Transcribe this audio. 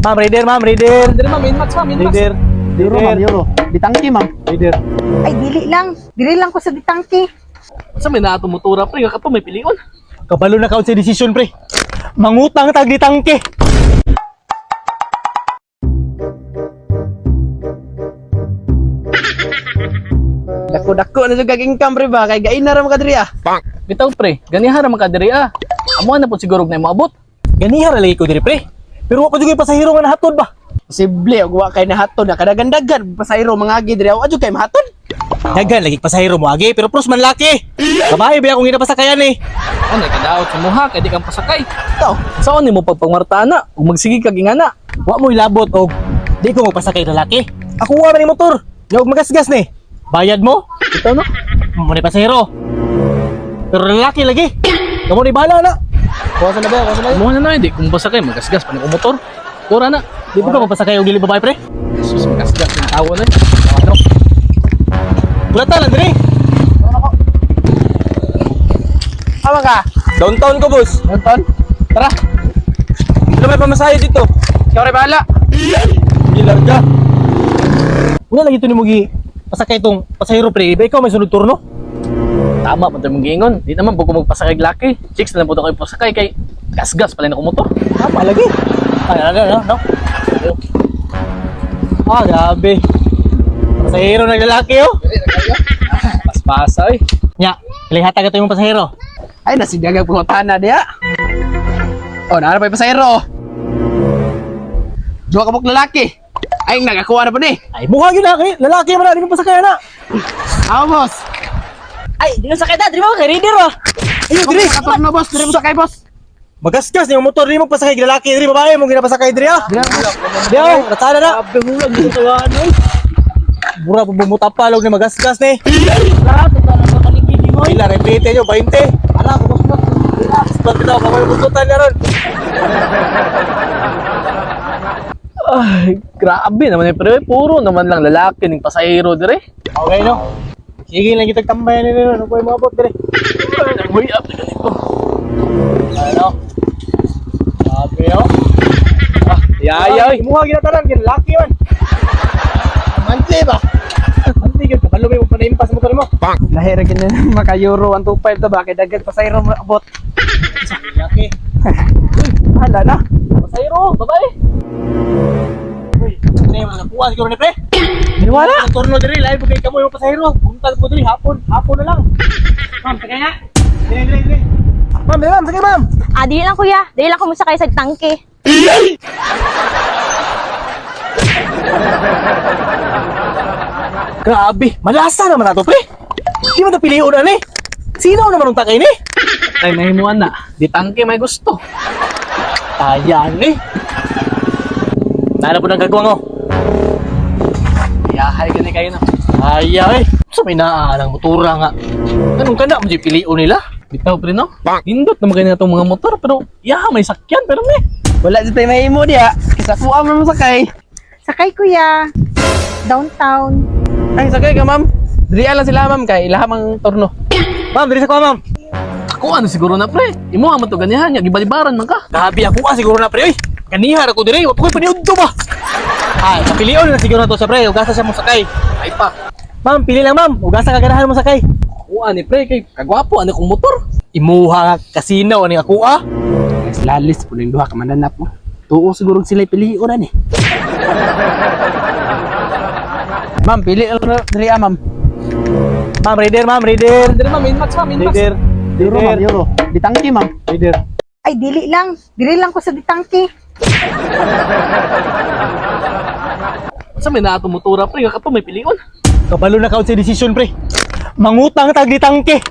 Ma'am, rider, ma'am, rider. Dire ma'am, inmax ma'am, inmax. Rider. Euro, ma'am, euro. Ditangki, ma'am. Rider. Ay, dili lang. Dili lang ko sa ditangke. Sa may naa motora pre, nga kato may pilion. Kabalo na ka sa desisyon, pre. Mangutang tag di tangke. Dako-dako na jud kag income pre ba kay gain na ra mo kadiri ah. Bitaw pre, ganiha ra man ka diri ah. Amo na po siguro na moabot. Ganiha ra lagi ko diri, pre. Pero wa pa jud ko'y pasahero nga nahatod ba? Posible og wa kay nahatod na kadagandagan pasahero mga agi diri wa jud kay mahatod. Daghan lagi pasahero mo agi, pero pros man laki. Babae ba akong ginapasakayan eh. Ano kadaot sa muha kay di kang pasakay. To. Saon nimo pagpangwarta na ug magsige kag ingana? Wa mo ilabot og di ko magpasakay lalaki. Ako wa man ni motor. Nya og magasgas ni. Bayad mo? Bitaw no. Mo ni pasahero. Pero lalaki lagi. Kamo ni bahala na. Kuha sa labi, kuha sa labi. Amo na na hindi kung pasakay magasgas pa ni ko motor. Ora na. Di ba ka magpasakay og dili babae, pre? Jesus, magasgas ng tawo na. Ano? Bulatan lang diri. Tama ka. Downtown ko, boss. Nonton. Tara. Ano may pamasahe dito? Ikaw rin bahala. Hindi larga. Wala lagi to nimo gi pasakay tong pasahero, pre. Ba ikaw may sunod turno? Tama man mong giingon. Di naman po ko magpasakay og laki. Chicks na lang po ko pasakay kay gasgas pala na ko motor. Tama lagi. Ay, ano, ano, no? Ah, grabe. Pasahero ng lalaki, oh. Paspasa oy. Nya, ilihata ka to yung pasahero. Ay nasidagang pangutana diha. Oh, naara pa yung pasahero. Duha ka buok lalaki. Ay nagakuha na po ni. Ay, mukha yun na, kay lalaki man na, di mo pasakay na. Amo boss. Ay, di mo sakay ta, di mo kay rider ba? Ayun, diri. Nakaturno boss, diri mo sakay boss. Magasgas ni motor, di mo pasakay lalaki, diri babae mo ginapasakay diri ah. Di ah, ratsada na. Grabe hulag dito sa ano. eh. Mura po bumutapalog ni magasgas ni. Lahat ito na sa paligid mo. Ila repite nyo, 20. Ala, ko boss. Pag bitaw ka mo busutan na ron. Ay, grabe naman eh, pre. Puro naman lang lalaki ning pasahero dire. Okay no. Sige lang kitag tambayan ni ron, ano po yung mga bot diri. Ay, naghuy up na ganito. Ano? Grabe oh. Ah, yaya oy. Imuha ginataran, ginalaki man. Monthly ba? Anti gyud kabalo may mo panaimpas mo motor mo. Lahira gini maka euro 125 to ba kay daghang pasahero mo abot. Lalaki. Hala na. Pasahero, babae. Uy, ano yung mga kuha siguro ni pre? Wala. Ang turno diri, lahi po kay kamo yung pasahero. Buntag po diri, hapon, hapon na lang. Ma'am, sakay na. Diri, diri, diri. Ma'am, diri, ma'am, sige ma'am. Ah, dili lang kuya. Dili lang ko mo sakay sa tangke. Grabe, malasa naman ato pre. Di man to piliun ani. Sino naman ang takay ni? Ay, nahimuan na. Di tangke may gusto. Tayan eh. Nana po ng kagwang oh. Yahay gani kayo na. Ayaw eh. Sa may naanang motora nga. Anong kana mo di piliun nila? Bitaw pre no. Nindot naman kayo na itong mga motor pero yaha may sakyan pero me. Wala jud tay mahimo diha. Kaysa kuha man mo sakay. Sakay, kuya. Downtown. Ay sakay ka ma'am. Diri lang sila ma'am kay ilaha mang turno. Ma'am, diri sa kuha ma'am. Ako ano siguro na pre. Imo man to ganihan nya gibalibaran man ka. Grabe ako ah, siguro na pre. Oy, kanihar ako diri, wa pa ko'y paniudto ba? Ay, kapilion na siguro na to sa pre. Ugasa siya mo sakay. Ay pa. Ma'am, pili lang ma'am. Ugasa ka ganahan mo sakay. Kuha ni pre kay kagwapo ani kong motor. Imuha nga kasino ani ako ah. Guys, lalis po ning duha ka mananap mo. Tuo siguro sila pilion ani. Ma'am, pili lang na diri ah, ma'am. Ma'am, rider, ma'am, rider. Dire ma'am, inmax ma'am, inmax. Rider. Euro ma'am, Rider. euro. Ditangki ma'am. Rider. Ay, dili lang. Dili lang ko sa ditangke. Sa may naa motora pre nga kato may pilion. Kabalo na ka sa desisyon pre. Mangutang tag di tangke.